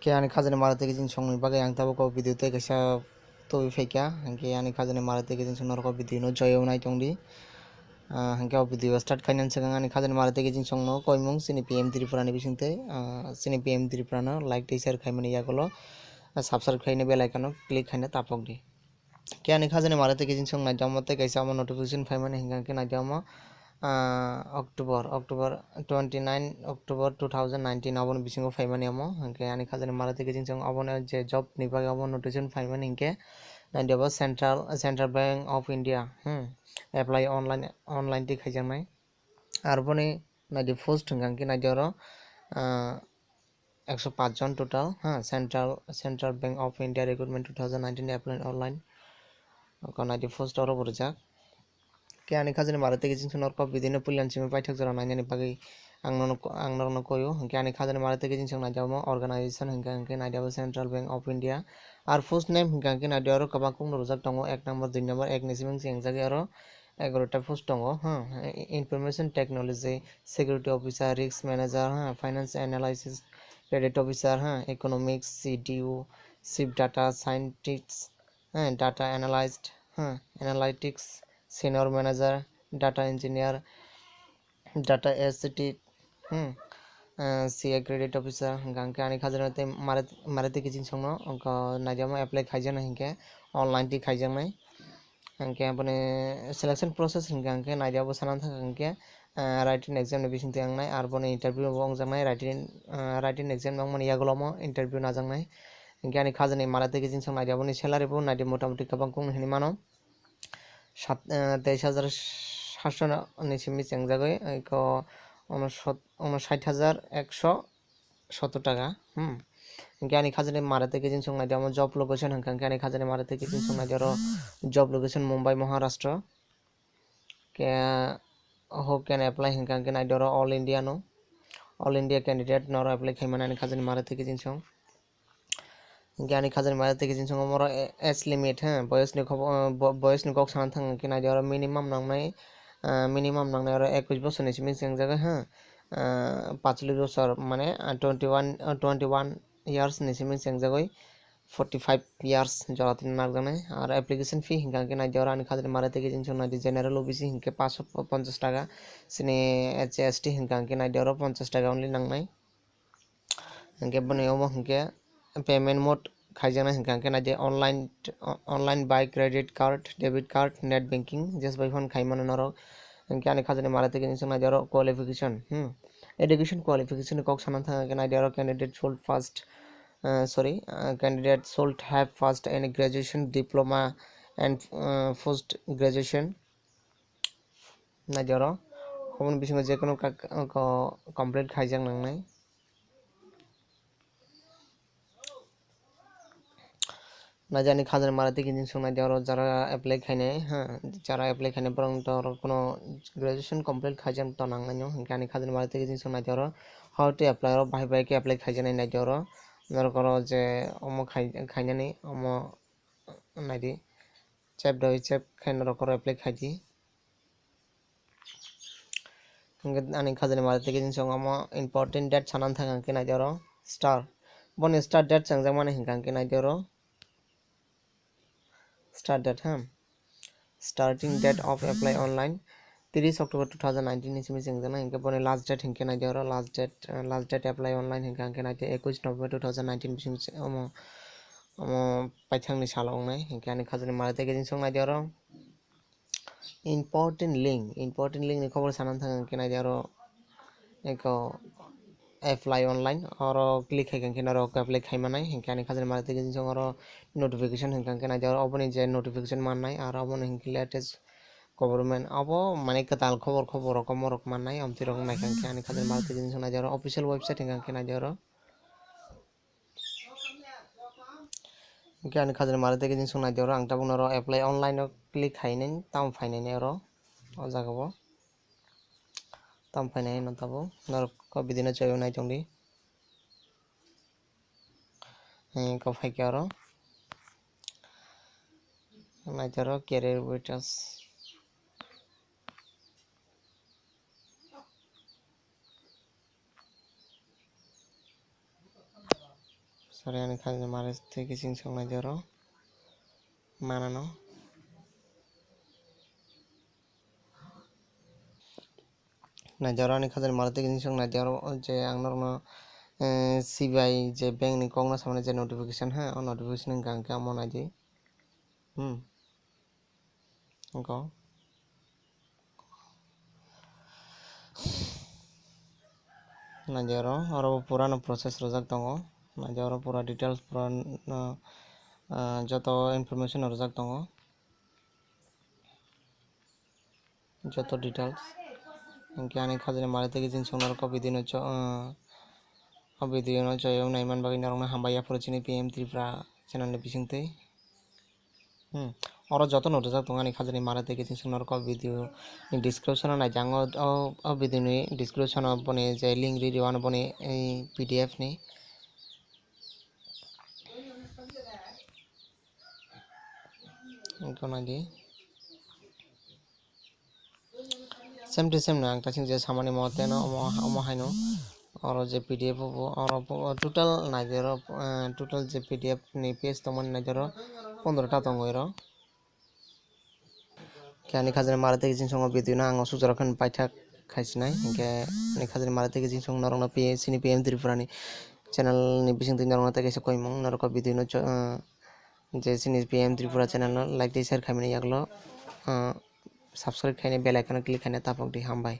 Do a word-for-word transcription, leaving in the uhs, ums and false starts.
Khe ani khajani mara tei kiching songni bagwi ang tabuk o video tei kaisa tubui phaikha, hinkhe ani khajani mara tei kiching song norok o video no joyonai tongdi. Ah, hinkhe o video start khainani swkang ani khajani mara tei kiching songno koimung chini P M Tripura ni bisingtwi, ah, chini P M Tripura no like tei share khaimani yagulo, ah, subscribe khaina bell icon no click khaina tapokdi. Khe ani khajani mara tei kiching song naidi omo tei kaisa omo notification phaimani hinkha khe naidi omo, ah, October, October twenty nine October two thousand nineteen aboni bisingo phaimani omo. Hinkhe ani khajani mara tei kiching song obono je job ni bagwi omo notification phaimani hinkhe naidi obo Central, Central Bank of India, hmm, apply online, online tei khaijaknai. Arboni naidi post hinkha khe naidi oro, ah, ekso paanch jon total, ha, Central, Central Bank of India Recruitment two thousand nineteen apply online. Oko naidi post oro bo rijak. Khe ani khajani mara tei kiching song norok o video no puila simi paithak jora nainani bagwi ang nono, ang norokno koyo. Hinkhe ani khajani mara tei kiching song naidi omo organization hinkha hinkhe naidi obo Central Bank of India. Ar post name hinkha hinkhe naidi oro kwbang kukno rijak tongo, ek number, dui number, ek ni simi wngsi wngjagwi oro egarota post tongo, ha, Information Technology, Security Officer, Risk Manager, ha, Finance Analysis, Credit Officer, ha, Economics, C D O, Chief Data Scientist, ha, Data Analyst, ha, Analytics, Senior Manager, Data Engineer, Data Aesthetic, hmm, ah, C A Credit Officer, hinkha hinkhe ani khajana tei mara, mara tei kiching songno, ongkha naidi omo apply khaijaknai hinkhe online tei khaijaknai. Hinkhe aboni selection process hinkha hinkhe naidi obo sana thangkha hinkhe, ah, written exam ni bisingtwi wngnai, ar boni interview bo wngjaknai, written, ah, written exam wngmani yagulo omo interview najaknai. Hinkhe ani khajani mara tei kiching song naidi oboni salary bo naidi motamoti kwbang kung hinwi mano. Sat, eh, teis hajar satso ni simi chengjagwi, eko unosot-, unosait hajar ekso sottor taka, hmm. Hinkhe ani khajani mara tei kiching song naidi omo job location hinkha hinkhe ani khajani mara tei kiching song naidi oro job location Mumbai, Maharashtra. Khe who can apply hinkha hinkhe naidi oro all India no, all India candidate no oro apply khaimani ani khajani mara tei kiching song. Hinkhe ani khajani mara tei kiching song omo oro a-, age limit, ha, boyos ni khobo-, bo-, boyos ni kok sana thang hinkhe naidi oro minimum nangnai, ah, minimum nangnai oro ekush bosor ni simi chengjagwi, ha, ah, pacholish bosor mane, ah, twenty one, ah, twenty one years ni simi chengjagwi forty five years jora tini narwkjaknai. Ar application fee hinkha hinkhe naidi oro ani khajani mara tei kiching song naidi general O B C hinkhe paanch sho ponchash taka, chini H S T hinkha hinkhe naidi oro ponchash taka only nangnai. Hinkhe boni omo hinkhe payment mode khaijaknai hinkha hinkhe naidi online, online by credit card, debit card, net banking, jesa bai phano khaimano norok. Hinkhe ani khajani mara tei kiching song naidi oro qualification, hmm, education qualification ni kok sana thang hinkhe naidi oro candidate should first, uh, sorry, uh, candidate should have first any graduation, diploma and, uh, post graduation. Naidi oro oboni bisingo jekono ka-, ko-, complete khaijak nangnai. Naidi ani khajani mara tei kiching song naidi oro jara apply khainai, ha, jara apply khainai borok to oro kono graduation complete khaijak to nangnai no, hinkhe ani khajani mara tei kiching song naidi oro how to apply oro bahai bahai khe apply khaijaknai naidi oro norok oro je omo khai-, khainani omo naidi chep doi chep khe norok oro apply khaidi. Hinkhe ani khajani mara tei kiching song omo important date sana thang hinkhe naidi oro star. Boni star date chengjakmani hinkha hinkhe naidi oro star date, ha. Starting date of apply online tris October two thousand nineteen ni simi chengjaknai hinkhe boni last date hinkhe naidi oro last date, uh, last date apply online hinkha hinkhe naidi ekush November two thousand nineteen bising omo, omo paithakni salo wngnai hinkhe ani khajani mara tei kiching song naidi oro. Important link, important link ni khobor sana thang khe naidi oro eko apply online oro click khai khe norok apply khai manai hinkhe ani khajani mara tei kiching song oro notification hinkha khe naidi oro oboni je notification mannai aro obono hinkhe latest government obo mane kwtal khobor khobor rok omo rok mannai omtwi rok naikha khe ani khajani mara tei kiching song naidi oro official website hinkha khe naidi oro. Hinkhe ani khajani mara tei kiching song naidi oro ang tabuk noro apply online o click khainani tamo phainani oro o jaga o tamo phainani no tabuk norok o video no chaywi nai tongdi. Hinkhe phaikhe oro naidi oro career writers. Sorry, ani khajani mare tei kiching sok naidi oro. Manano. Naidi oro ani khajani mare tei kiching sok naidi oro je ang norokno, eh, C B I je bank ni kokno samani je notification ha, o notification hwnkha hwnkhe omo naidi. Hmm. Wngkha. Naidi oro, oro bo pura no process rwjak tongo. Naidi oro pura details pura no, ah, joto information no rwjak tongo. Joto details. Hwnkhe ani khajani mare tei kiching sok norok o video no cho-, ah, o video no joyung naiman bagwi norokno hambai yaphuru chini P M Tripura channel ni bisingtwi. Hmm. Oro joto no rijak tongo ani khajani mare tei kiching sok norok o video ni description o naidi ang o, o, o video ni description o boni je link ri rio ano boni, eh, P D F ni. Wngkha naidi. Same to same no ang tasing je samani mo teno omo, omo haino. Oro je P D F bo, oro bo total naidi oro, eh, total je P D F ni page tongmani naidi oro pondro ta tongo oro. Khe ani khajani mare tei kiching sok o video no ang o sujaro khe paithak khaisinai. Hinkhe ani khajani mare tei kiching sok norokno P-, chini P M Tripura ni channel ni bisingtwi norokno tei kaisa koimung norok o video no cho-, ah, je chini P M Tripura channel no like tei share khaimani yaklo, ah, subscribe khaina bell icon o click khaina tapok di, hambai.